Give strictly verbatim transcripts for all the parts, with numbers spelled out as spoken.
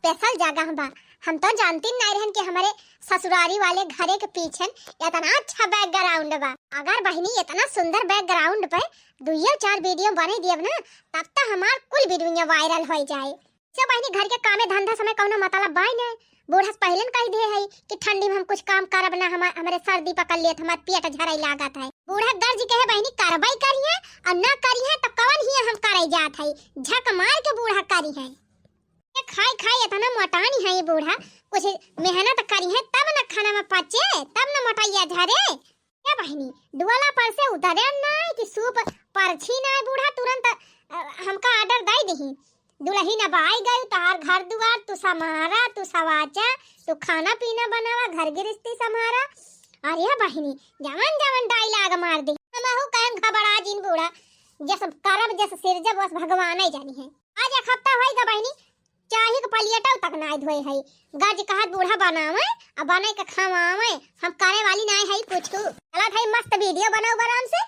special जगह बा। हम तो जानती नहीं रहन कि हमरे ससुरारी वाले घरे के पीछे इतना अच्छा background बा। अगर बहिनी इतना सुंदर background पे दुइयो चार video बने दियब ना, तब तो हमार कुल video viral हो जाए। से बहिनी घर के कामे धंधा समय कौनो मतलब बाय ना। बूढ़ा से पहले न कह दिए है कि ठंडी में हम कुछ काम करब ना, हमार, हमरे सर्दी पकड़ लेत, हमार पेट झरे लागत है। बूढ़ा गर्ज के है बहिनी, करबई करिहे और ना करिहे तो कौन हिया हम करे जात है। झक मार के बूढ़ा करिहे। ये खाई खाई इतना मोटानी है ये बूढ़ा, कुछ मेहनत करिहे तब न खाना में पचे, तब न मोटाइया झरे। ए बहिनी, डोला पर से उतरे नाय कि सूप परछी नाय बूढ़ा, तुरंत, अ, हमका order दे दिही। दुलहिन अब आई गई, तोहार घर दुआर तू सम्हारा, तू सवाचा, तू खाना पीना बनावा, घर गृहस्थी सम्हारा। अरे बहिनी, जवन जवन dialogue मार दी। हमहू कहन घबरा जिन बूढ़ा, जस करब जस सिरजब वस भगवान ही जानी है। आज एक हफ्ता होई गा बहिनी, चाही के पलियटव तक नाय धोए है। गज कहत बूढ़ा बनावे, आ बने के खवावे, हम करे वाली नाय है कुछ। चलत है मस्त video बनाऊ आराम से,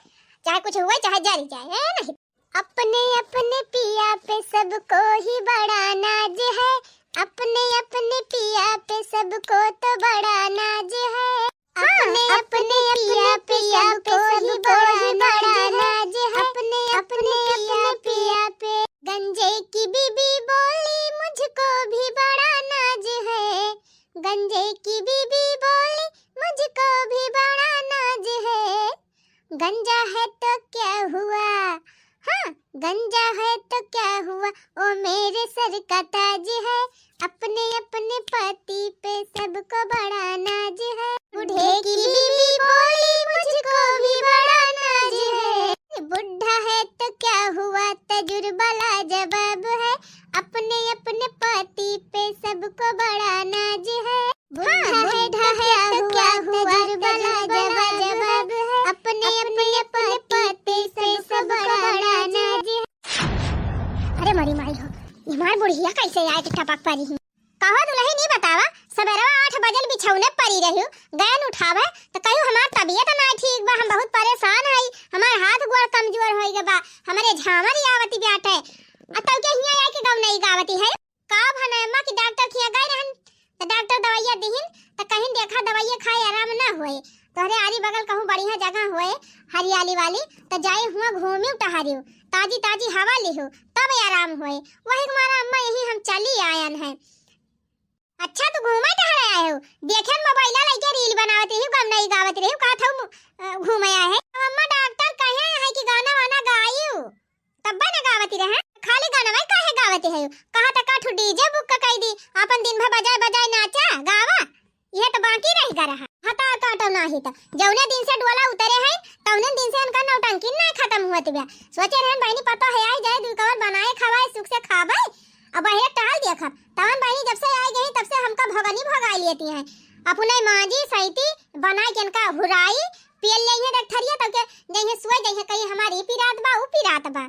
चाहे कुछ हुए, चाहे जरी जाए, ए नहीं। अपने अपने पिया पे सबको ही बड़ा नाज है, अपने अपने पिया पे सबको तो बड़ा नाज है। अपने अपने पिया पे सबको ही बड़ा नाज है, अपने अपने पिया पे। गंजे की बीबी बोली मुझको भी बड़ा नाज है, गंजे की बीबी बोली मुझको भी बड़ा नाज है। गंजा है तो क्या हुआ, हाँ, गंजा है तो क्या हुआ, ओ मेरे सर का ताज है। अपने अपने पति पे सबको बड़ा नाज है। बूढ़े की बीबी बोली मुझको भी बड़ा नाज है। बूढ़ा है तो क्या हुआ, तजुर्बा लाजवाब है। अपने अपने पति पे सबको बड़ा नाज है। बूढ़ा है तो क्या हुआ, तजुर्बा लाजवाब है। अपने अपने पति पे सबको बड़ा नाज है। अरे मरी माई हो, ये हमार बुढ़िया कैसे आए के टपक परी ही। कहो दुलहिन, ई बतावा, सबेरवा आठ बजल बिछौने परी रहिउ, गयन उठावे, त कहिउ हमार तबियत नाय ठीक बा, हम बहुत परेशान हई, हमार हाथ गोड़ कमजोर होई गे बा, हमरे झामर आवती बाटे। आ तउ के हियाँ आए के गवनई गावती है। का भा अम्मा कि डॉक्टर खियाँ गए रहन, त डॉक्टर दवाइया दिहिन, त कहिन देखा दवाइया खाए आराम ना होए, तोहरे आरी बगल कहूँ बढ़िया जगह होए हरियाली वाली, त जाई हुआँ घूमिउ टहरिउ, ताजी ताजी हवा लिहु, तब आराम होए। वही के मारा अम्मा यही हम चली आयन है। अच्छा, तू घूमे टहरे आए हो, देखेन मोबाइला लइके reel बनावत रही, गवनई गावत रही, का था घूमे आए है। अब अम्मा डॉक्टर कहे है कि गाना वाना गाइउ, तब्बे न गावत रहे, खाली गाना काहे गावत है? कहा त का ठू DJ book कई दी, अपन दिन भर बजाए बजाए नाचा गावा, यह तो बाकी रह गा रहा। हतार काटो नाही त, जौने दिन से डोला उतरे है, तौने दिन से इनका नौटंकी ना खत्म हुआ बा। सोचे रहन बहिनी पता है आई जाए, दुई कवर बनाए खवाए सुख से खाबे, अब बहरे टहल देखब। तवन बहिनी जब से आई गई तब से हमका भगनी भगाई लेती हैं, अपने मांजी सैती बनाए के इनका हुराई, पियल ले देख थरिया तब के जइहे सोए जइहे कहीं हमारी ई पिरात बा ऊ पिरात बा।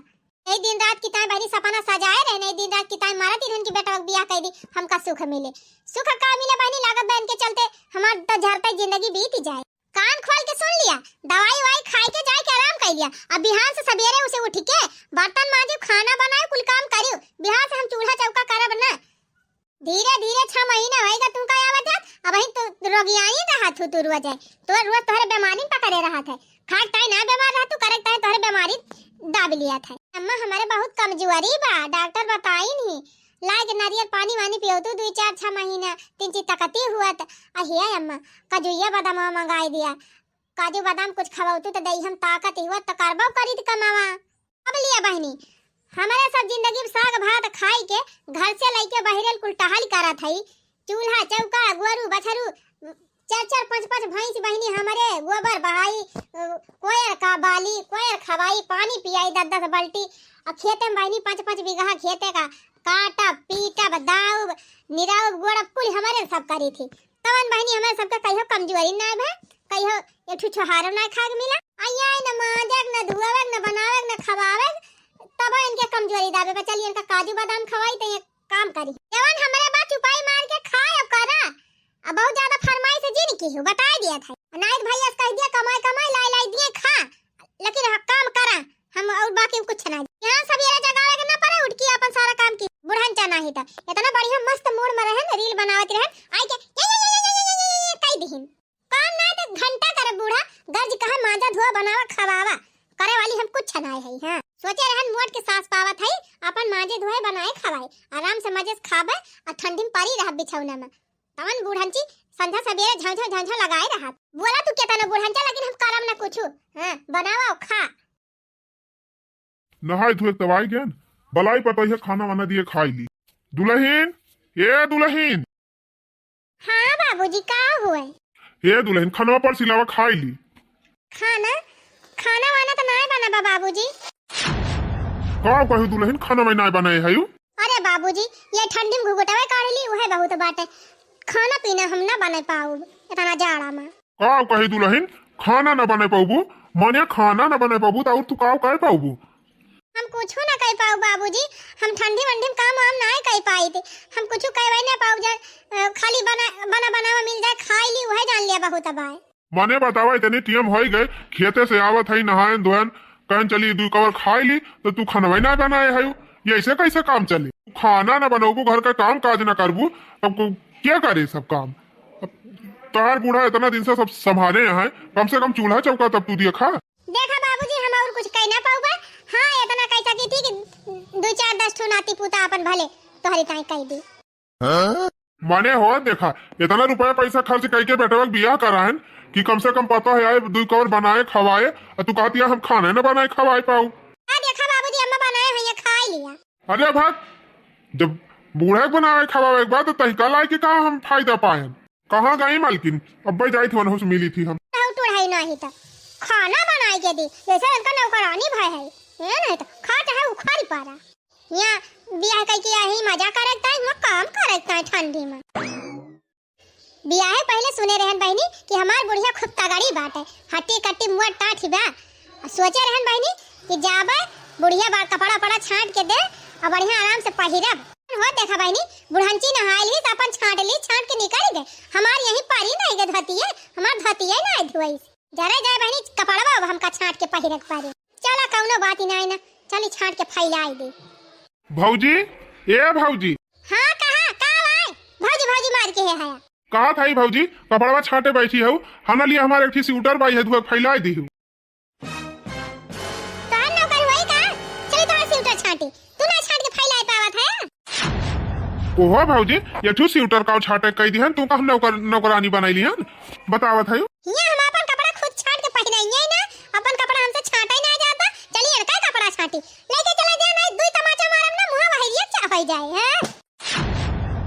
एक दिन रात की ताई बहरी सपना सजाए रहे, एक दिन रात की ताई मारा तीन की बेटा बियाह कह दी, हमका सुख मिले। सुख का मिले बहनी, लागत बहन के चलते हमार तो झरते जिंदगी बीत जाए। कान खोल के सुन लिया, दवाई वाई खाए के जाए के आराम कर लिया। अब बिहान से सवेरे उसे उठ के बर्तन मांजियो, खाना बनायो, कुल काम करियो। बिहान से हम चूल्हा चौका करब ना। धीरे धीरे छह महीना होएगा तुमका आवत जात, अबहिन तो रोगियाई रहा थू तू रोज है। तो रोज तोहरे बीमारी पकड़े रहा थे। खाए ताई ना बीमार रहा तू, करे ताई तोहरे बीमारी दाब लिया थे। अम्मा हमारे बहुत कमजोरी बा, डॉक्टर बताई नहीं। लाए के नारियल पानी वानी पियो तू दुई चार छह महीना, तीन चीज तकती हुआ त। अहिया अम्मा, काजुया बादाम मंगाई दिया। काजू बादाम कुछ खवाओ तू त दई हम ताकत हुआ त करबो करी त कमावा। अब लिया बहिनी, हमरे सब जिंदगी में साग भात खाई के घर से लइके बहिरल कुल टहल करत हई। चूल्हा, चौका, गोरू, बछरू, चार चार पाँच पाँच भैंस बहिनी हमरे गोबर बहाई, अ, कोयर का बाली, कोयर खवाई, पानी पियाई दस दस बाल्टी। आ खेते में बहिनी पाँच पाँच बीघा खेते का काटब, पीटब, दाउब, निराउब, गोड़ब, कुल हमरे सब करी थी। तवन बहिनी हमरे सबके कहियो कमजोरी ना भे, कहियो एक ठो छोहारो ना खाए के मिला। आ यहाँ न मांजक, न धुआवक, न बनावक, न खवावक, तब इनके कमजोरी दाबे बा। चलिए इनका काजू बादाम खवाई तो ये काम करी। जवन हमरे बा चुपाई मार के खाए अब करा। अब बहुत ज्यादा फरमाइश जिन की हो, बताई दिया था। नाइट भैया से कह दिया कमाई कमाई लाई लाई दिए खा, लेकिन हाँ, काम करा, हम और बाकी में कुछ ना। यहाँ सवेरे जगावे के ना पड़े, उठ के अपन सारा काम की बुढ़न चना। नाही त इतना बढ़िया मस्त mood में रहन, reel बनावत रहन, आई के ये, ये, ये, ये, ये, ये, ये, ये, ये, कई दिहिन। काम ना त घंटा करे बूढ़ा, गर्ज कहे मांजा धोआ बनावा खवावा, करे वाली हम कुछ नाय है। हाँ, सोचे रहन मोट के सास पावत है, अपन मांजे धोए बनाए खवाए, आराम से मजे से खाबे और ठंडी में परी रह बिछौना में। तवन बूढ़न ची संझा सबेरे झांझा झांझा लगाए रहत। बोला तू केतनो बूढ़न चा, लेकिन हम करम ना कुछ। हाँ, बनावा और खा। नहाए धोए तब आई गएन, बलाई पतोहिया खाना वाना दिए खाई ली। दुलहिन, ए दुलहिन। हाँ बाबूजी, का हुए? ए दुलहिन, खनवा पर सिलावा खाई ली। खाना, खाना वाना त नाय बना बा बाबूजी। का कहू दुलहिन, खाना में नाय बनाए है यू? अरे बाबूजी, ये ठंडी में घुघुटवे काढ़ ली, उहे बहुत बाटे। खाना पीना हम ना बना पाऊ, इतना जाड़ा में। का कही दुलहिन, खाना न बने पाउबू? मने खाना न बने पाउबू, त और तू का कह पाउबू? हम कुछो न कह पाऊ बाबूजी, हम ठंडी वंडी में काम वाम नाय कह पाई थे। हम कुछो कहवे न पाऊ, जा, अ, खाली बना, बना बनावा मिल जाए, खाई ली, उहे जान लिया बहुत अब आए। मने बतावा, इतनी टीम होई गए, खेते से आवत है, नहायन धोयन, कहन चली दू कवर खाई ली, तो तू खनवे ना बनाए है, ये ऐसे कैसे काम चली? खाना न बनौबू, घर का काम काज न करबू, तब को क्या करे सब काम? अब तोहार बूढ़ा इतना दिन से सब संभाले हैं, कम से कम चूल्हा चौका तब तू देखा। देखा बाबूजी, हम और कुछ कह ना पाउबा। हाँ, इतना कह सकी थी कि दो चार दस ठो नाती पूता अपन भले तोहरी ताई कह दी। मने हो देखा, इतना रुपया पैसा खर्च करके बेटवा के बियाह कराएन कि कम से कम पता है आए दू कौर बनाए खवाए, और तू कहती है हम खाने न बनाए खवाए पाऊ। आ देखा बाबूजी, अम्मा बनाए हैं, ये खा लिया। अरे भाग, जब बूढ़ा के बनावे खवावे के बाद, तो तहिका लाए के कहाँ हम फायदा पाएन? कहाँ गई मालकिन? अब्बे जाई थी, वनहु से मिली थी हम। तहु टुढ़ाई नाही त खाना बनाए के दी, जैसे इनका नौकरानी भय है। ये नहीं त खा चाहे उखाड़ी पारा। यहाँ बियाह कई के यही मजा करे ताई, वहाँ काम करे ताई ठंडी में। बियाहे पहले सुने रहन बहिनी कि हमार बुढ़िया खूब तगड़ी बाटे, हट्टी कट्टी मोट टाठी बा। आ सोचे रहन बहिनी कि जाबे बुढ़िया बा कपड़ा उपड़ा छांट के दे और बढ़िया आराम से पहिरब। हो देखा बहिनी, बुढ़ंची नहाए ली त अपन छांट ली, छांट के निकल गए। हमार यही पारी नहीं गए धोतिए, हमार धोतिए नहीं धोइस। जरे जाए बहिनी कपड़वा अब हमका छांट के पहिरे के पड़े। चला कौनो बात ही नहीं ना, चली छांट के फैलाई दे। भौजी, ए भौजी। हाँ कहा, का भाई? भौजी भौजी मार के है हया। कहा था भौजी, कपड़वा छांटे बैठी हऊ, हना लिए हमारे एक ठे स्वेटर बाई है, धुआ फैलाई दी हूँ। तोहार नौकर होई का? चली तोहार स्वेटर छांटी। तू ना छांट के फैलाए पावत है। ओहो भौजी, ये ठू स्वेटर का छांटे कह दिहन, तू का हम नौकर, नौकरानी बनाई लिहन? बतावत है। हियां हम अपन कपड़ा खुद छांट के पहिनाई है ना, अपन कपड़ा हमसे छांटा ही ना जाता। चली इनका कपड़ा छांटी। लेके चला जा, नहीं दुई तमाचा मारम ना, मुंह वही रिया चा हो जाए, हैं?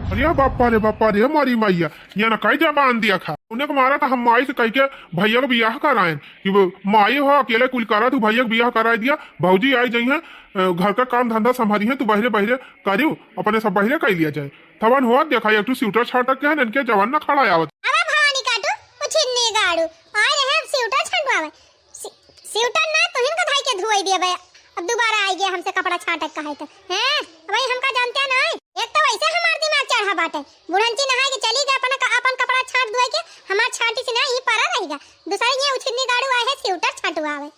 अरे बापा रे, बापा रे, मोरी मैया, ये ना कई जबान दिया खा। उन्हें को मारा था हम माई से कह के भैया को बियाह कराएन। कि वो माई हो, अकेले कुल करा, तू भैया को बियाह कराए दिया। भौजी आई जाई हैं, अ, घर का काम धंधा संभारी हैं, तू बहरे बहरे करियो, अपने सब बहरे कर लिया जाए। थवन हो, देखा, एक ठू स्वेटर छाटक के है, इनके जवान ना खड़ा आवत। अबे भवानी काटू, उछिन्नी गाड़ू, आए रहे हम स्वेटर छंटवावे। सि-, स्वेटर ना, तोहिन का धाई के धुआई दिए बे। अब दोबारा आई गया हमसे कपड़ा छांटे कहे तो, हैं? अब भाई हमका जानते ना है। एक तो वैसे हमार दिमाग चढ़ा बाटे, बुढ़ंची नहाए के चली गए, अपन क-, अपन कपड़ा छांट धुआई के, हमार छांटी से ना ही परा रहेगा। दूसरा ये उछिन्नी गाड़ू आए है, स्वेटर छांटवावे।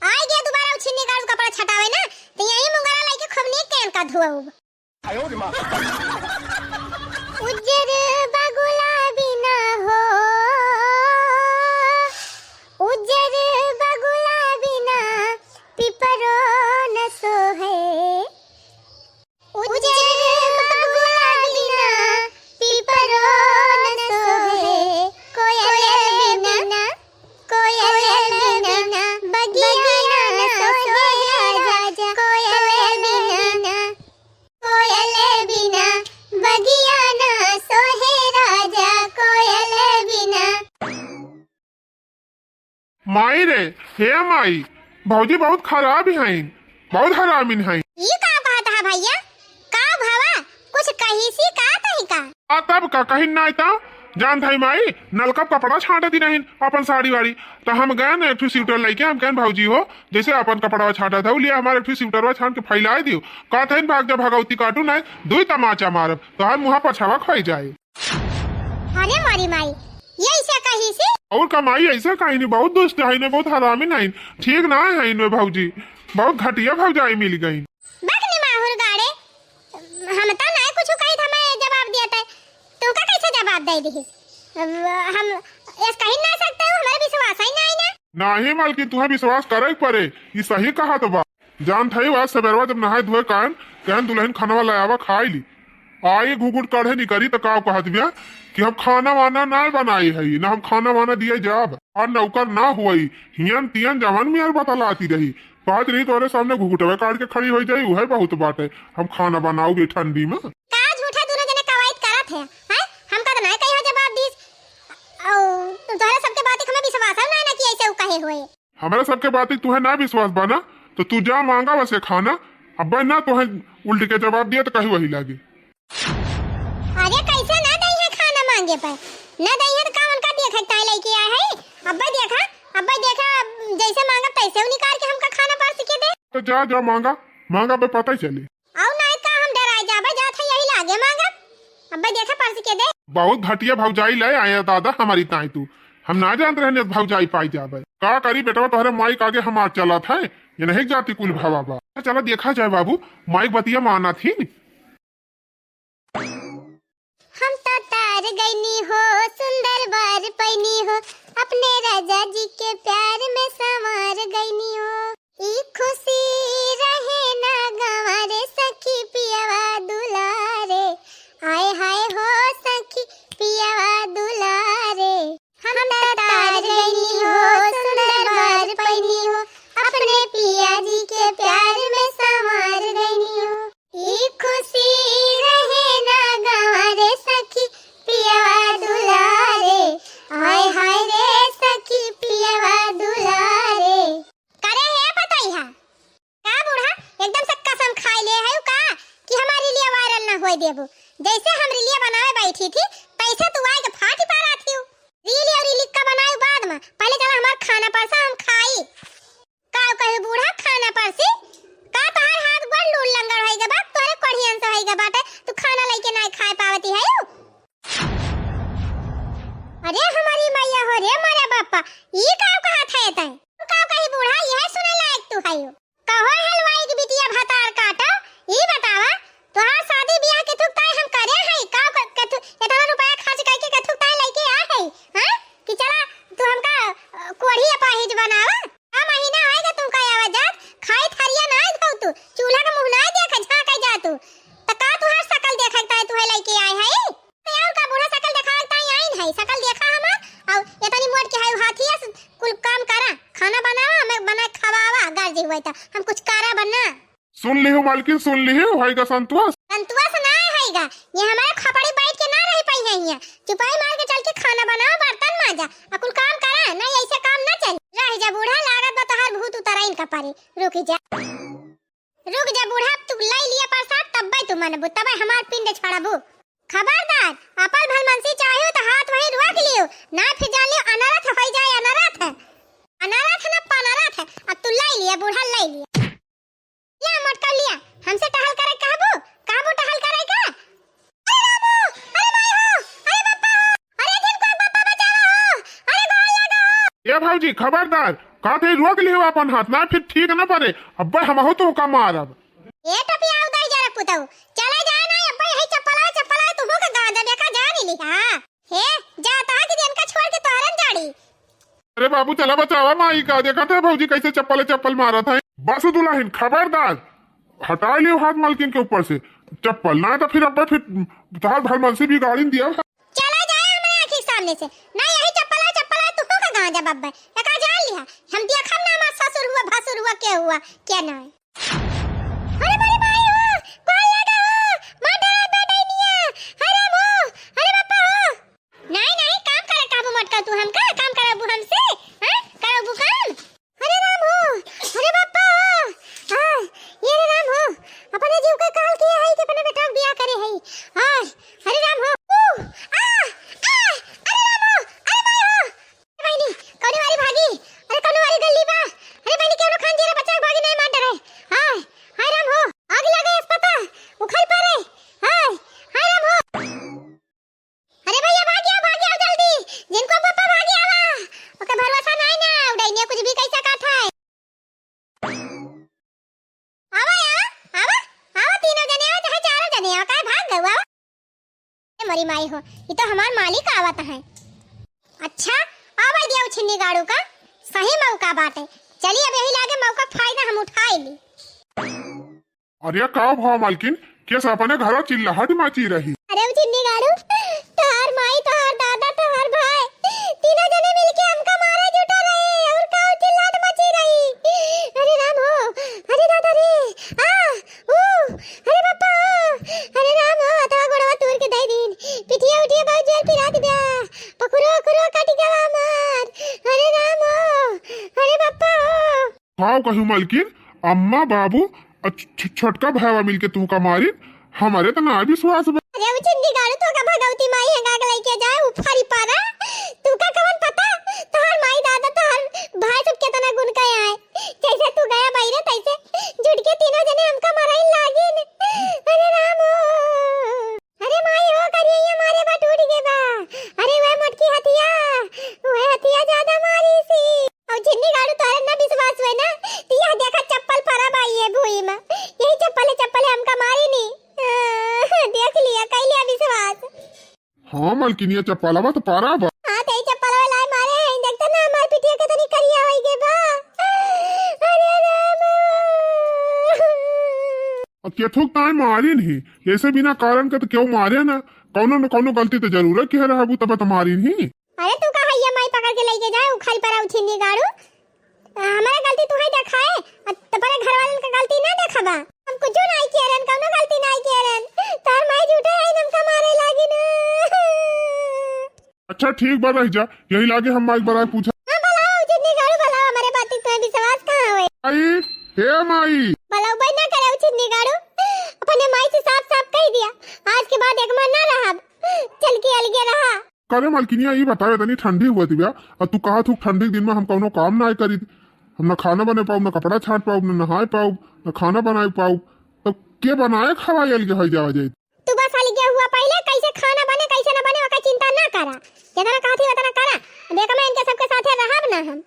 आई गया दोबारा उछिन्नी गाड़ू कपड़ा छटावे ना, तो यही मुंगरा लाई के खूब नीक के इनका धुआऊब। उज्जर बा गुलाबी ना हो, उज्जर बा गुलाबी ना, पिपरो न सोहे। उज्जर बा गुलाबी ना, पिपरो न सोहे। कोयल बिना, कोयल बिना, बगिया ना सोहे राजा, कोयल बिना। कोयल बिना बगिया ना सोहे राजा, कोयल बिना। माई रे, हे माई, भौजी बहुत खराब हैं, बहुत हरामिन हैं। ई का कहत है भैया? का भवा? कुछ कही सी का तही का? आ तब का कहिन नाई ता? जान थाई माई, नलका कपड़ा छांट दी नहीं अपन साड़ी वाड़ी, तो हम गए न एक ठो स्वेटर लेके, हम कहन भौजी हो, जैसे अपन कपड़ा छाटा था, लिया हमारे एक ठो स्वेटरवा छांट के फैला दियो। कहत है भाग जा भगवती काटू नहीं, दुई तमाचा मारब, तोहार मुहा पछावा खोई जाए। अरे मोरी माई, ये ऐसे कही सी? और का माई ऐसे कही नहीं, बहुत दुष्ट है ने, बहुत हरामी नहीं, ठीक ना है इनमें भौजी, बहुत घटिया भौजाई मिल गई। बक निमाहुर गाड़े, हम तो ना कह दिहिस। अब हम ऐस कही ना सकते हो, हमारे विश्वास ही ना है ना। नाही मालकिन, तुहे विश्वास करे के परे, ई सही कहा तो बा। जानत हई, आज सबेरवा जब नहाए धोए कान, कहन दुलहिन खानवा ले आवा, खाई ली। आई घुघुट काढ़े निकरी त का कहत बिया कि हम खाना वाना ना बनाई हई, ना हम खाना वाना दिए जाब, और नौकर ना हुई, हियन तियन जवन मियर बतलाती रही। कहत रही तोरे सामने घुघुटवे काढ़ के खड़ी होइ जाई, उहे बहुत बाटे, हम खाना बनाउबे ठंडी में। का झूठा दोनों जने कवायद करत है, हैं? हमका त नाय कहियो जवाब दीस। औ तोहरा सबके बात हमें विश्वास है ना, ना कि ऐसे उ कहे होए। हमरा सबके बात तुहे ना विश्वास बा ना, तो तू जा मांगा वसे खाना, अब्बे ना तोहे उल्ट के जवाब दिया तो कहीं वही लागे। अरे कैसे ना दई है खाना मांगे पर, ना दई है तो का उनका देखे ताई लइके आए है। अब्बे देखा, अब्बे देखा, जैसे मांगा तैसे उ निकाल के हमका खाना परस के दे। तो जा, जा मांगा, मांगा पे पता ही चले। अउ नाय का हम डराए जाबे, जात है यही लागे मांगब। अब्बे देखा परस के दे। बहुत घटिया भौजाई ले आया दादा हमारी ताई तू। हम ना जानत रहने भौजाई पाई जाबे। का करी बेटवा, तोहरे माई के आगे हमार चलत है, ये नहीं जाती कुल भवा बा। चला देखा जाए बाबू, माई के बतिया मानत ही। हम तो तार गईनी हो, सुंदर बर पैनी हो, अपने राजा जी के प्यार में संवार गईनी हो। ई खुशी रहे ना गंवा रे सखी पियवा दुलारे, आय हाय हो सखी पियवा दुलारे। हम त तार गईनी हो, सुंदर बर पैनी हो, अपने पिया जी के प्यार में संवार गईनी हो। ई खुशी रहे ना गंवा रे सखी पियवा दुलारे, हाय हाय रे सखी पियवा दुलारे। करे हे पतैहा, का बूढ़ा एकदम से कसम खाए ले है का कि हमार रीलिया वायरल ना होए देबू? जैसे हम रीलिया बनावे बैठी थी तैसे तू आए के फाटी पारा थी। रील और रील का बनाए बाद में पहले चला हमार खाना परसा हम खाई। का कहे बूढ़ा खाना परसी? का तोहार हाथ गोड़ लूल लंगर होइगा बा, तोरे कोढ़ियन से होइगा बाटे, तू खाना लइके नाय खाए पावती है। अरे हमारी मैया हो रे, मारे बापा, ई का कहत है तै? तू का कही बूढ़ा, यह सुने लायक तू है। कहो हलवाई की बिटिया भतार काटो, ई बतावा, तोहार शादी बियाह के थुक ताई हम करे है, का क-, के थु-, इतना रुपया खर्च करके के थुक ताई लइके आ है, हाँ? कि चला तू हमका, अ, कोढ़ी अपाहिज बनावा? का महीना आएगा तुमका आवा जात, खाए थरिया ना धो तू, चूल्हा का मुँह ना देखा, झाँका जा तू। त का तोहार शकल देखा ताई तू है लइके आए है? तो और का बूढ़ा शकल देखावे ताई आइन है, शकल देखा हमार, और इतनी मोट के है हाथिया से कुल काम करा, खाना बनावा, हमें बना खवावा, गर्जी हुआ था, हम कुछ करा बना। सुन लिहू मालकिन, सुन लिहू, होइगा संतोष। संतोष ना होइगा, ये हमारे खपड़ी बैठ के ना रह पाई है यहाँ। चुपाई मार के चल के खाना बनावा, बर्तन मांजा, आ कुल काम करा, नहीं ऐसे काम ना चल। रह जा बूढ़ा, लागत बा तोहार भूत उतरा इनका परे। रुक जा, रुक जा बूढ़ा, तू लाई लिया प्रसाद, तब्बे तू मनबू, तब्बे हमार पिंड छड़बू। खबरदार, आपन भलमनसी चाहियो तो हाथ वहीं रोक लियो, ना फिर जान लियो अनरथ हो जाए, अनरथ। अनरथ ना पनरथ, अब तू लाई लिया बूढ़ा, लाई लिया। लिया मोटका लिया, हमसे टहल करे कहबू, कहबू टहल करे का? अरे रामू, अरे माई हो, अरे बापा हो, अरे दिन को बापा बचावा हो, अरे गोल लगा हो। ए भौजी, खबरदार, का थे रोक लियो अपन हाथ, ना फिर ठीक ना परे, अब्बे हमहू तो का मारब। ए टोपिया उदाई जा रे पुतऊ, चला जा ना, अब्बे यही चप्पला, चप्पला तुहू का गांजा देखा जा नहीं लिहा। हे, जाता कि दिन का छोड़ के तोहरन जाड़ी। अरे बाबू, चला बचावा माई का, देखा थे भौजी कैसे चप्पल चप्पल मारत है। बस दुलहिन, खबरदार, हटा लियो हाथ मालकिन के ऊपर से चप्पल, ना तो फिर अब्बे फिर तोहार भलमनसी बिगाड़िन दिया। चला जाए हमारे आँखी के सामने से, ना यही चप्पल है, चप्पल है, तू का गांजा बब्बे, एका जान लिहा, हम देखब ना हमार ससुर हुआ, भसुर हुआ, के हुआ, के ना है। अरे मोरे माई हो, कौन लगा हो, मार डाला बेटा निया, अरे राम हो, अरे बापा हो। नहीं, नहीं, काम करे काबू मत कर तू हमका, काम कराबू हमसे, हाँ? कराबू काम? अरे राम हो, अरे बापा हो, हाँ, ये रे राम हो, अपने जीव का काल किया है कि अपने बेटा का बियाह करे है, हाँ, अरे राम हो, ऊ, आ, आ, अरे राम हो, अरे माई हो, अरे बहिनी, कौनो वाली भागी, अरे कौनो वाली गली बा, अरे बहिनी केहू खान जीरा बच्चा भागी नहीं मार डरे, अरे माई हो, ई तो हमार मालिक आवत हैं। अच्छा, आवे दिया उ छिन्नी गाड़ू का, सही मौका बाटे। चली, अब यही लागे मौका फायदा हम उठाई ली। अरे का भवा मलकिन, केस अपने घरा चिल्लाहट मची रही? अरे उ छिन्नी गाड़ू, तोहार माई, तोहार दादा, तोहार भाई, तीनों जने मिलके हमका मारे जुटा रहे और का चिल्लाहट मची रही। अरे राम हो, अरे दादा रे, आ, ऊ, अरे बापा, अरे राम हो, हथवा गोड़वा तूर के दे दीन, पिठिया उठिया बहुत जोर पिरात बा, पखुरो अखुरो कट गवा हमार, अरे राम हो, अरे बापा हो। का कहू मलकिन, अम्मा बाबू अ छ-, छ-, छोटका भाईवा मिलके तुहका मारिन, हमरे त ना विश्वास बा। अरे उ छिन्नी गाड़ू, तोहका भगवती माई हेंगा के लइके जाए, उफारी पारा, तुहका कवन पता, तोहार माई दादा, तोहार भाई सब केतना गुण कहे आए, जैसे तू गया बहिरे तैसे जुट के तीनों जने हमका मराइन लागिन। अरे राम हो। अरे माई हो, करिया मारे बा टूट गे बा। अरे वह मोटकी हथिया, वह हथिया ज्यादा मारी सी। और छिन्नी गाड़ू तोहरे ना विश्वास हुए ना, तो यह देखा चप्पल परा बा ये भुई में। यही चप्पल है, चप्पल है, हमका मारी नी। देख लिया, कई लिया विश्वास। हाँ मलकिनिया, चप्पलवा तो परा बा। हाँ, ते चप्पलवा लाए मारे हैं, देखते ना हमार पिटिया के तनी करिया होई गे बा। अरे राम। अब केथुक ताई मारिन ही, ऐसे बिना कारण के तो केहू मारे ना, कौनो न कौनो गलती तो जरूर किहे रहबू, तब तो मारिन ही। अरे तू का हैया माई पकड़ के लेके जाए, उखाल पर आऊ छिन्नी गाड़ू। आ, हमारा गलती तू है देखाए, आ, तो पर घर वालन का गलती ना देखबा। हम कुछ नहीं किए रहन, कौनो गलती नहीं किए रहन। तार माई झूठे है, हमका मारे लागी ना। अच्छा ठीक बा, रह जा, यही लागे हम माई बराए पूछा। हाँ, बुलाओ, छिन्नी गाड़ू बुलाओ, हमारे बात पे तुम्हें विश्वास कहाँ होए? आई, हे माई। बुलाओ, भाई ना करे, छिन्नी गाड़ू। अपने माई से साफ साफ कह दिया, आज के बाद एक मन ना रहब, चल के अलगे रहा। करे मलकिनिया, ई बतावे तनी, ठंडी हुआ थी बा, और तू कहा थू ठंडी के दिन में हम कौनो काम ना करी, हम ना खाना बने पाऊब, ना कपड़ा छाट पाऊब, ना नहाए पाऊब, ना खाना बनाए पाऊब, तब के बनाए खवाए अलगे हो जावा जाए? तू बस अलगे हुआ पहिले, कैसे खाना बने, कैसे ना बने, ओकर चिंता ना करा। जितना कहती उतना करा। देख, मैं इनके सबके साथे रहब ना हम।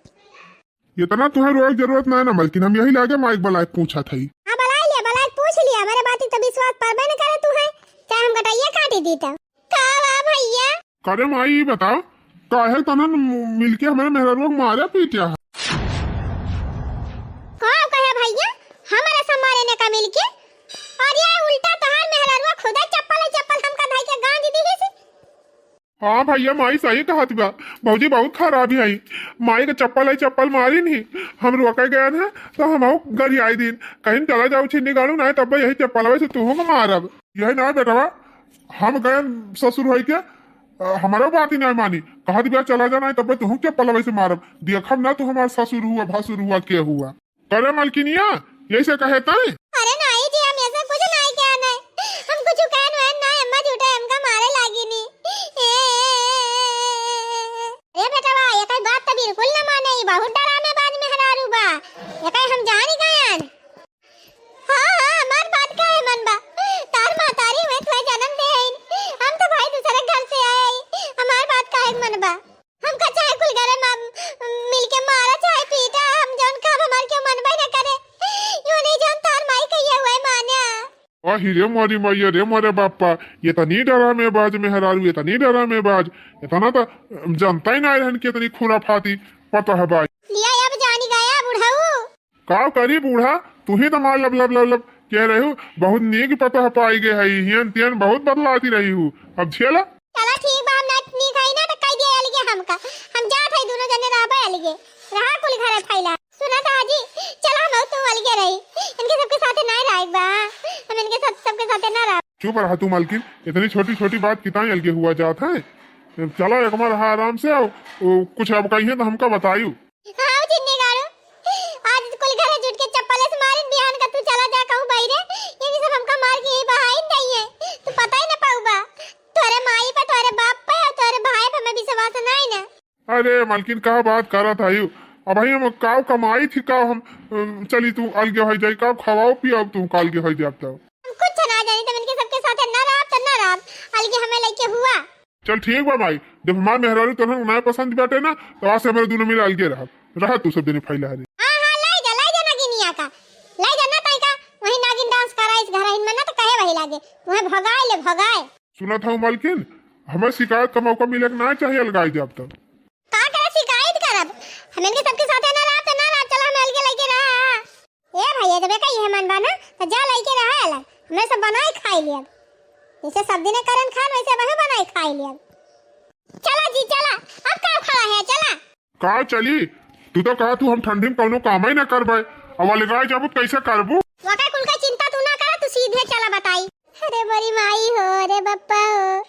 इतना तुहे रोए के जरूरत ना है ना, बल्कि हम यही लागे माइक बलाए पूछा थई। हाँ, बलाए लिया, बलाए पूछ लिया। हमारे बात तो विश्वास परबे न करे तू है, चाहे हम गटैया काटी दी तो। का बा भैया? करे माई, ई बताओ, काहे तनन मिलके हमारे मेहररुआ के मारे पीटे है? का कहे भैया, हमारे से मारे ने का मिलके? और ये उल्टा तोहार मेहररुआ खुदा चप्पल है, चप्पल हमका धाई के गांज दी है से। हाँ भैया, माई सही कहत बा, भौजी बहुत खराब है। माई के चप्पल है, चप्पल मारी नहीं, हम रोके गए ना तो हम गरियाई दिन, कहीं चला जाओ छिन्नी गाड़ू ना, तब यही चप्पलवा से तुहू को मारब। यही ना बेटवा, हम गए ससुर होई के, अ, हमारा बात ही ना मानी, कहत बिया चला जाना है, तब तुहू चप्पलवा से मारब। देखब ना तू हमार ससुर हुआ, भसुर हुआ, के हुआ। करे मलकिनिया, यही से कहे तई? अरे नाई जी, हम ऐसा कुछ नाई किया नाई। हम कुछ कहन वहन नाई, अम्मा झूठे हमका मारे लागी नी। ए, ए बेटवा, ये कई बात तो बिल्कुल न माने, ई बहुत डरामेबाज मेहरारू बा। ये कई हम जानी गयन। हाँ, हाँ, हमार बात काहे मनबा? तार महतारी हुए तुहे जन्म दे हईन। हम तो भाई दूसरे घर से आए हई। हमार बात काहे मनबा? हमका चाहे कुल घरे मा-, मिलके मारा, चाहे पीटा, हम जौन काम हमार केहू मनबे न करे। यूं नहीं जौन तार माई कहिए हुए मान्या। आही रे मोरी मैया रे मोरे बापा, ये तनी डरामेबाज मेहरारू, ये तनी डरामेबाज, इतना तो जनता ही ना रहन के इतनी खुराफाती पता है बाई। लिया अब जानी गया बुढ़ऊ। का करी बूढ़ा, तू ही तो मार लब लब लब लब कह रहे हो, बहुत नीक पतोह पाई गए है, हियन तियन बहुत बतलाती रही हूँ, अब झेला। चला ठीक बा, हम ना नीक हई ना तो कह दिया अलगे हमका, हम जात हई दोनों जने रहबे अलगे, रहा कुल घर फैला। सुना तो आजी, चला हम तू अलगे रही, इनके सबके साथे ना रहे बा, हम इनके साथ सबके साथे ना रह। चुप रहा तू मालकिन, इतनी छोटी छोटी बात कितना अलगे हुआ जात है, चला एक बार रहा आराम से, आओ, ओ, कुछ अब कहिए तो हमका बतायू। हाँ, जिन्नी गाड़ू, आज कुल घर जुट के चप्पल से मारिन, बिहान का तू चला जा कहूँ बाहरे, ये भी सब हमका मार के यही बहाइन दइए, तू पता ही ना पाऊबा। तोरे माई पे, तोरे बाप पे और तोरे भाई पे हमें विश्वास नहीं ना। अरे मालकिन, का बात करत है यू? अब हम का कमाई थी, का हम, अम, चली तू अलगे हो जाई, का खवाओ पियाओ तू, का अलगे हो जाब तो? हम कुछ ना जानी, तब इनके सबके साथे ना रहब, तो ना रहब, अलगे हमें लेके हुआ। चल ठीक बा माई, जब हमार मेहरारू तोहन ना पसंद बाटे ना, तो आज से हमारे दोनों मिल अलगे रहब। रह तू सब जने फैला रे। हाँ, हाँ, लाई जा, लाई जा नागिनिया का। लाई जा ना ताई का, वही नागिन डांस कराइस घरहिन में ना, तो कहे वही लागे। वह भगाए ले, भगाए। सुनत हऊ मलकिन, हमें शिकायत का मौका मिले के ना चाहिए, अलगाई जाब तब। का करे शिकायत करब? हम इनके सबके साथे ना रहब त ना रहब, चला हम अलगे लइके रहा। ए भैया, जब एका इहे मन बा ना, त जा लइके रहा अलग, हमें सब बनाए खाई लियब। जैसे सब दिने करन खान, वैसे वही बनाए खाई लियब। चला जी, चला, अब का खड़ा है, चला। का चली? तू तो कहा तू हम ठंडी में कौनो काम ही ना करबे, अब अलगाए जाबू त कैसे करबू? वका कुल का चिंता तू ना करा, तू सीधे चला बताई। अरे बड़ी माई हो, अरे बप्पा हो,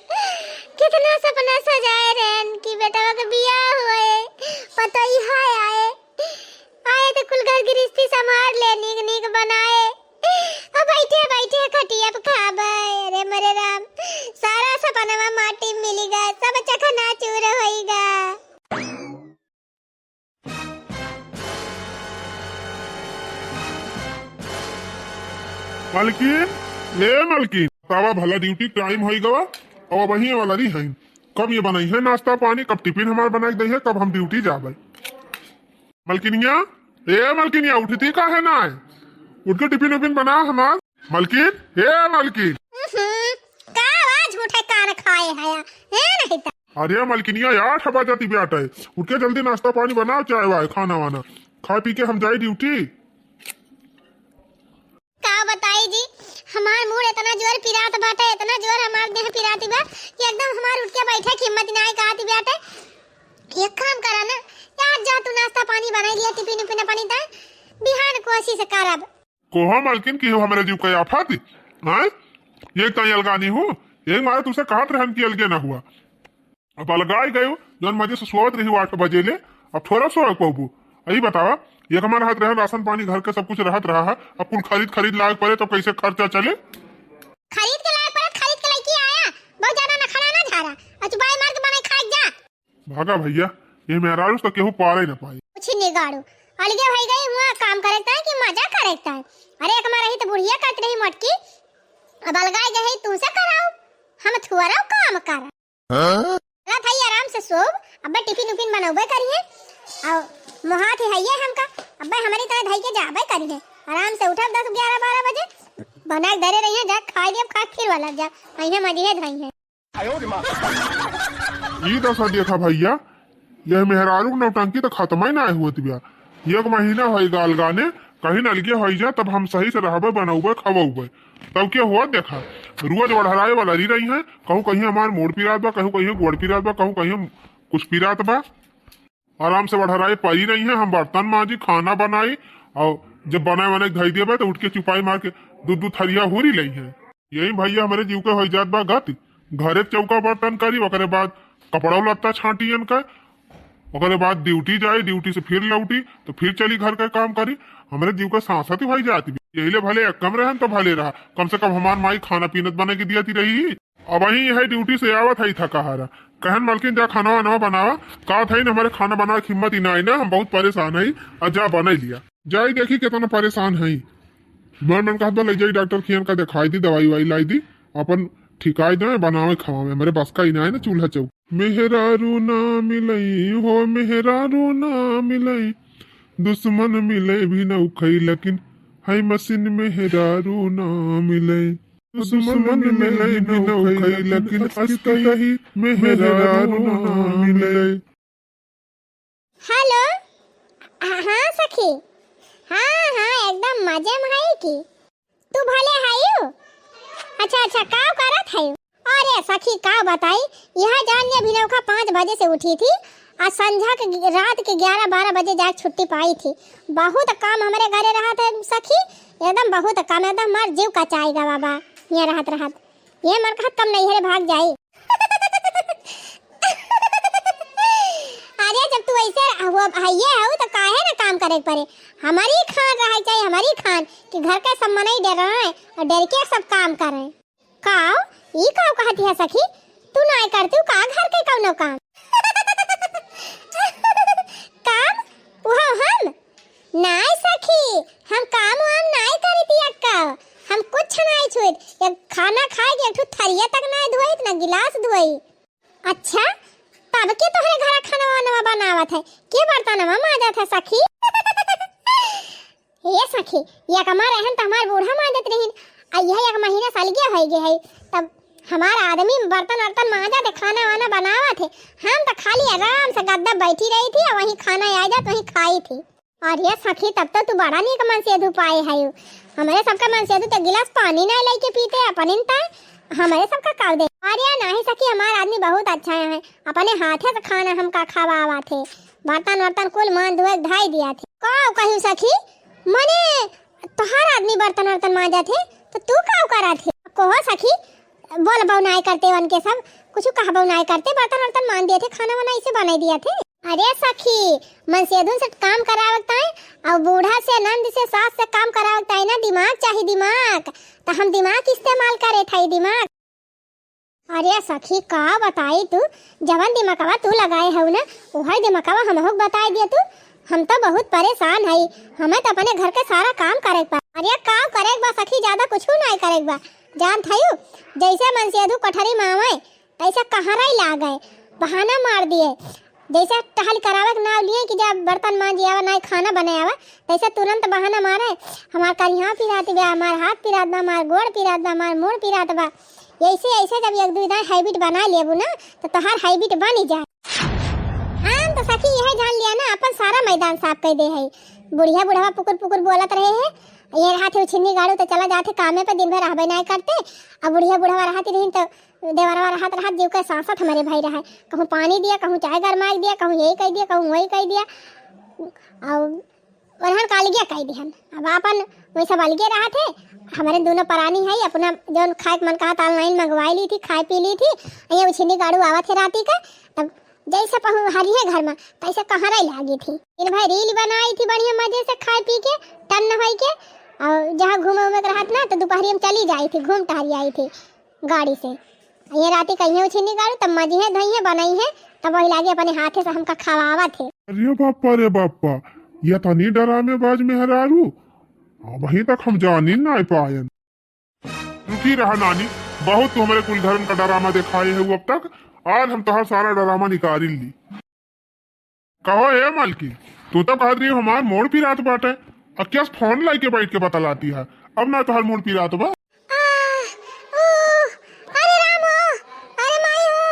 कितना सपना सजाए रहन कि बेटवा के बियाह होए, पतोहिया आए, आए तो कुल घर गृहस्थी संभाल ले, नीक नीक बनाए, अब बैठे बैठे खटिया पे खाबे। अरे मोरे राम, सारा सपनवा माटी में मिली गा, सब चकनाचूर होई गा। मलकिन, ए मलकिन, बतावा भला, ड्यूटी टाइम होई गवा, अब वही वाला रही है। कब ये बनाई है नाश्ता पानी, कब टिफिन हमार बनाई दे है, कब हम ड्यूटी जाबे? मलकिनिया, ए मलकिनिया, उठती काहे ना है? उठ के टिफिन उफिन बना हमार। मलकिन, ए मलकिन। हम्म, का आवाज उठे कान खाए है, ए नहीं त। अरे मलकिनिया, आठ बजती बाटे, उठ के जल्दी नाश्ता पानी बनाओ, चाय वाय, खाना वाना खा पी के हम जाई ड्यूटी। का बताई जी, हमार मूड़ इतना जोर पिरात बाटे, इतना जोर हमार देह पिराती बा कि एकदम हमार उठ के बैठे के हिम्मत नाय कहती बाटे। एक काम करा ना, यार जा तू नाश्ता पानी बनाई लिया, टिफिन उफिन अपनी ता, बिहान कोशिश करब। कोहा मलकिन की हो हमरे जीव का आफत, हैं? ये ताई अलगानी हो, ये मारे तुसे कहत रहन कि अलगे ना हुआ। अब अलगाई गयो, जौन मजे से सोवत रही आठ बजे ले, अब थोड़ा सोवे पउबू। यही बतावा, ये हमार रहत रहन, राशन पानी घर के सब कुछ रहत रहा है, अब कुल खरीद खरीद लाए पड़े, तब कैसे खर्चा चले? खरीद के लाए पड़े, खरीद के लेके आया, बहुत ज्यादा नखरा ना झारा, और चुपाई मार के बनाई खाए जा। भागा भैया, ये मेहरारू से केहू पारे न पाई। कुछ निगाड़ू, अलगे भई गई हुआ काम करे ताई कि मजा करे ताई। अरे एक मार रही तो बुढ़िया करत रही मोटकी, अब अलगाई गई तुमसे कराओ, हम थुअरा काम कर। हाँ? चला भाई आराम से सोब, अब्बे टिफिन उफिन बनौबे करिए, और मोहात ही हइये हमका, अब्बे हमारी तरह धई के जाबे करिए। आराम से उठब दस ग्यारह बारह बजे, बना के धरे रहिए, जा खाई लेब, खा के फिर वाला जा, अइहे मजिहे धइहे। ई दशा देखा भैया, यह मेहरारू के नौटंकी तो खत्म ही ना होत बिया। एक महीना होई गाल गाने, कहीं अलगे होई जा, तब हम सही से रहबे, बनौबे, खवौबे। तब के हुआ देखा, रोज बढ़राए वाला रही रही है, कहूँ कहीं हमार मूड़ पिरात बा, कहूँ कहीं गोड़ पिरात बा, कहूँ कहीं कुछ पिरात बा। आराम से बढ़राए परी रही है, हम बर्तन माजी, खाना बनाई, और जब बनाए वनाए धई देबे तो उठ के चुपाई मार के दू दू थरिया हुरी लई है। यही भैया हमरे जीव के होई जात बा गति। घरे चौका बर्तन करी, ओकरे बाद कपड़ा लत्ता छांटी इनका, ओकरे बाद ड्यूटी जाई, ड्यूटी से फिर लौटी तो फिर चली घर के काम करी। हमरे जीव के सांसत ही होई जात बा। यही ले भले एक कम रहन तो भले रहा, कम से कम हमार माई खाना पीना त बना के दियाती रही। अब वही है ड्यूटी से आवत है थका हारा, कहन मलकिन जा खाना वाना बनावा, का था न हमारे खाना बनावे के हिम्मत ही ना आई ना, हम बहुत परेशान है। और जा बना लिया, जाई देखी कितना परेशान है। मन मन कहत बा, ले जाई डॉक्टर खियन का दिखाई दी, दवाई वाई लाई दी, अपन ठिकाई दे, बनावे खावा में हमरे बस का ही ना है ना चूल्हा चौक। मेहरारू ना मिलई हो, मेहरारू ना मिलई, दुश्मन मिले भी नौखई, लेकिन है मशीन मेहरारू ना मिलई। दुश्मन मिले भी नौखई, लेकिन अस्कही मेहरारू ना मिलई। हेलो, हाँ, हाँ सखी, हाँ, हाँ, एकदम मजे में है की। तू भले हयू? अच्छा, अच्छा, का करत हयू? अरे सखी, का बताई, यह जान ले, अभी नौका पाँच बजे से उठी थी, आ संझा के गि-, रात के ग्यारह बारह बजे जाके छुट्टी पाई थी। बहुत काम हमरे घरे रहत है सखी, एकदम बहुत काम, एकदम हमार जीव कचाई गा बाबा, ये रहत रहत। ये मर कहत कम नहीं है रे, भाग जाई। अरे जब तू ऐसे हुआ, हइये हऊ तो काहे ना काम करे के पड़े? हमारी खान रहे चाहिए, हमारी खान कि घर का सब मनई डर रहे और डर के सब काम करे। काव, ई काव कहती है सखी? तू नाय करती का घर के कौनो काम? काम? वो हम? नाय सखी, हम काम वाम नाय करित अक्का, हम कुछ नाय छुइत, या खाना खाए के एक ठो थरिया तक नाय धोइत, ना गिलास धोई। अच्छा, तब के तोहरे घर खाना वाना बनावत है, के बर्तनवा माजत है सखी? हे सखी, एक हमार रहन त हमार बूढ़ा माजत रहिन, आ यह एक महीना से अलगे होई गए है, तब हमार आदमी बर्तन वर्तन मांजत है, खाना वाना बनावत है, हम तो खाली आराम से गद्दा बैठी रही थी और वहीं खाना आ जात, वहीं खाई थी। अरे सखी, तब तो तू बड़ा नीक मनसेधु पाए है। हमरे सबका मनसेधु तो गिलास पानी नहीं लेके पीते, अपन इन ताए हमरे सबका काव दे। अरे नहीं सखी, हमार आदमी बहुत अच्छा है, अपने हाथे से खाना हमका खवावत है, बर्तन वर्तन कुल मान धोए धाई दिया थे। का कही सखी, मने तोहार आदमी बर्तन वर्तन मांजत है, तो तू का करत है? कहो सखी, बोल बउनाई करते वन के सब, कुछ कहा बउनाई करते, बर्तन वर्तन मान दिए थे, खाना वाना इसे बनाई दिया थे। अरे सखी, मनसेधुन से काम करावत ताई, और बूढ़ा से, नंद से, सास से काम करावत ताई ना, दिमाग चाही दिमाग, तो हम दिमाग इस्तेमाल करे थाई दिमाग। अरे सखी, का बताई तू, जवन दिमागवा तू लगाए हऊ ना, उहई दिमागवा हमहू के बताई दिया तू। हम तो बहुत परेशान हई, हमें तो अपने घर के सारा काम करे के बा। अरे का करे के बा सखी, ज्यादा कुछ नहीं करे के बा। जानत हयू, जैसे मनसेधु कोठरी में आवे, तैसे कहाँ रही लागे, बहाना मार दिए। जैसे टहल करावे के नाव लिए कि जा बर्तन मांज आवा, ना खाना बने आवा, तैसे तुरंत बहाना मारे, "हमार करिहा पिरात बा, हमार हाथ पिरात बा, हमार गोड़ पिरात बा, हमार मुड़ पिरात बा।" ऐसे, ऐसे जब एक दुई दाई habit बना लेबू ना, तो तोहार habit बन ही जाए। हम तो सखी यह जान लिया ना, अपन सारा मैदान साफ कर दे है। बुढ़िया बुढ़वा पुकुर पुकुर बोलत रहे है, ये रहत है उछिन्नी गाड़ू तो चला जात है कामे पे, दिन भर रहबे नहीं करते। अब बुढ़िया बुढ़वा रहत रही तो देवरवा रहत रहत जीव के सांसत हमरे भाई रहे, कहूँ पानी दिया, कहूँ चाय गरमाई दिया, कहूँ यही कह दिया, कहूँ वही कह दिया। और ओरहन कालिगिया कह दिहन। अब आपन वही सब अलगे रहत है। हमरे दोनों परानी है, अपना जौन खाए के मन कहा online मंगवाई ली थी, खाए पी ली थी। ये उछिन्नी गाड़ू आवत है राती का, तब जैसे पहुँ हरिये घर में, तैसे कहाँ रही लागी थी। दिन भर reel बनाई थी बढ़िया मजे से खाए पी के, टन होई के। और जहाँ घूमे उमे के रहत ना, तो दोपहरी में चली जाई थी, घूम टहरी आई थी गाड़ी से। ये राती कहिए उछिन्नी गाड़ू, तब मजिहे धोइहे, बनइहे, तब वही लागे अपने हाथे से हमका खवावत है। अरे बापा रे बापा, ये तनी डरामेबाज मेहरारू, अबहीं तक हम जानी ना पायन। रुकी रहा नानी, बहुत तू हमरे कुल धर्म का डरामा देखाए है अब तक, आज हम तोहार सारा डरामा निकाल ली। कहो ए मालकिन, तू तो कहत रही हमार मोड़ पिरात बाटे, अब क्या फोन लाइके बैठ के बतलाती है? अब ना तोहार मोड़ पिरात बा। आ, ऊ, अरे राम हो, अरे माई हो,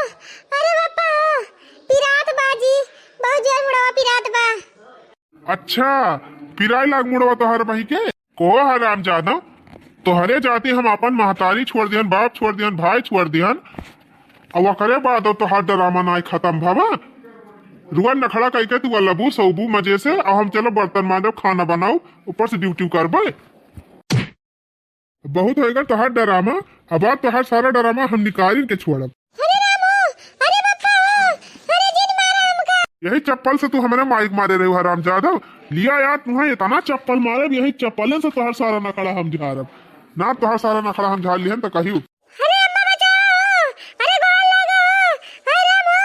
अरे बापा हो, पिरात बाजी, बहुत जोर मुड़वा पिरात बा। अच्छा, पिराई लाग मुड़वा तोहर बही के? को हराम जादा, तोहरे जाति हम आपन महतारी छोड़ दिहन, बाप छोड़ दिहन, भाई छोड़ दिहन, अब ओकरे बाद अब तोहार डरामा नाई खत्म भवा। रुआ नखड़ा कइके तू अलबू सौबू मजे से, अब हम चलो बर्तन मांजब, खाना बनाऊ, ऊपर से ड्यूटी करबे। बहुत होएगा तोहार डरामा, अब आज तोहार सारा डरामा हम निकालिन के छोड़ब। अरे रामो, अरे बापा हो, अरे जिन मारा हमका। यही चप्पल से तू हमरे माई के मारे रहे हराम जादव। लिया यार, तुम्हें इतना चप्पल मारे, यही चप्पले से तोहार सारा नखड़ा हम झारब। ना तोहार सारा नखड़ा हम झार लिहन तो कहियो। अरे अम्मा बचाओ, अरे गोड़ लागो, अरे रामो,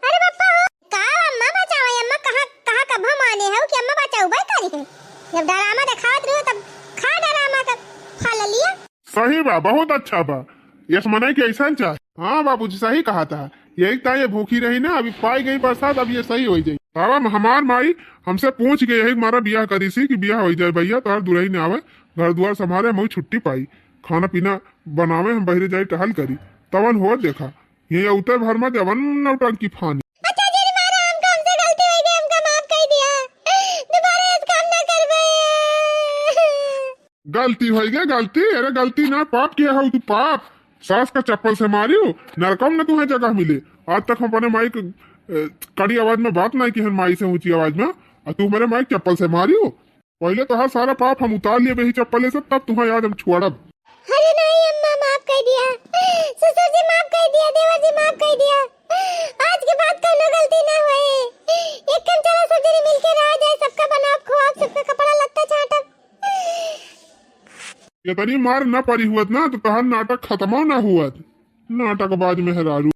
अरे बापा हो। का अम्मा बचाओ, अम्मा कहाँ, कहाँ कब हम आने हो कि अम्मा बचाओ भाई करी है? जब डरामा दिखावत रहो तब खा डरामा का फल लिया। सही बा, बहुत अच्छा बा। यस मनई के ऐसा चाहे। हाँ बाबूजी, सही कहा था। यही ता ये भूखी रही ना, अभी पाई गई प्रसाद, अब ये सही हो जाई। बाबा, हमार माई हमसे पूछ के यही मारा बियाह करी सी कि बियाह हो जाए भैया, तोहर दुल्हन आवे, घर दुआर संभाले, हम छुट्टी पाई, खाना पीना बनावे, हम बहरे जाई टहल करी, तवन हो देखा, ये उतर भर में जवन नौटंकी फानी। अच्छा जी, मारा हमका, हमसे गलती हो गई, हमका माफ कर दिया, दोबारा ऐसा काम ना करबे। गलती होई गे, गलती? अरे गलती ना, पाप किया हो तू, पाप। सास का चप्पल से मारियो, नरकम न तुम्हें जगह मिले। आज तक हम अपने माई के, ए, कड़ी आवाज में बात नहीं की हन, माई से ऊंची आवाज में, और तू हमारे माई के चप्पल से मारियो। पहले तो हर सारा पाप हम उतार लिए यही चप्पल से, तब तुम्हें आज हम छोड़ब। अरे नहीं अम्मा, माफ कर दिया, ससुर जी माफ कर दिया, देवर जी माफ कर दिया। आज के बाद कौनो गलती ना होए। एक काम चला, सब जने मिलके रहा जाए, सबका बनाब खुआब, सबका कपड़ा लत्ता छाटब। इतनी मार न पड़ी हुअत ना तो तहार नाटक खत्मो ना हुअत। नाटकबाज मेहरारू।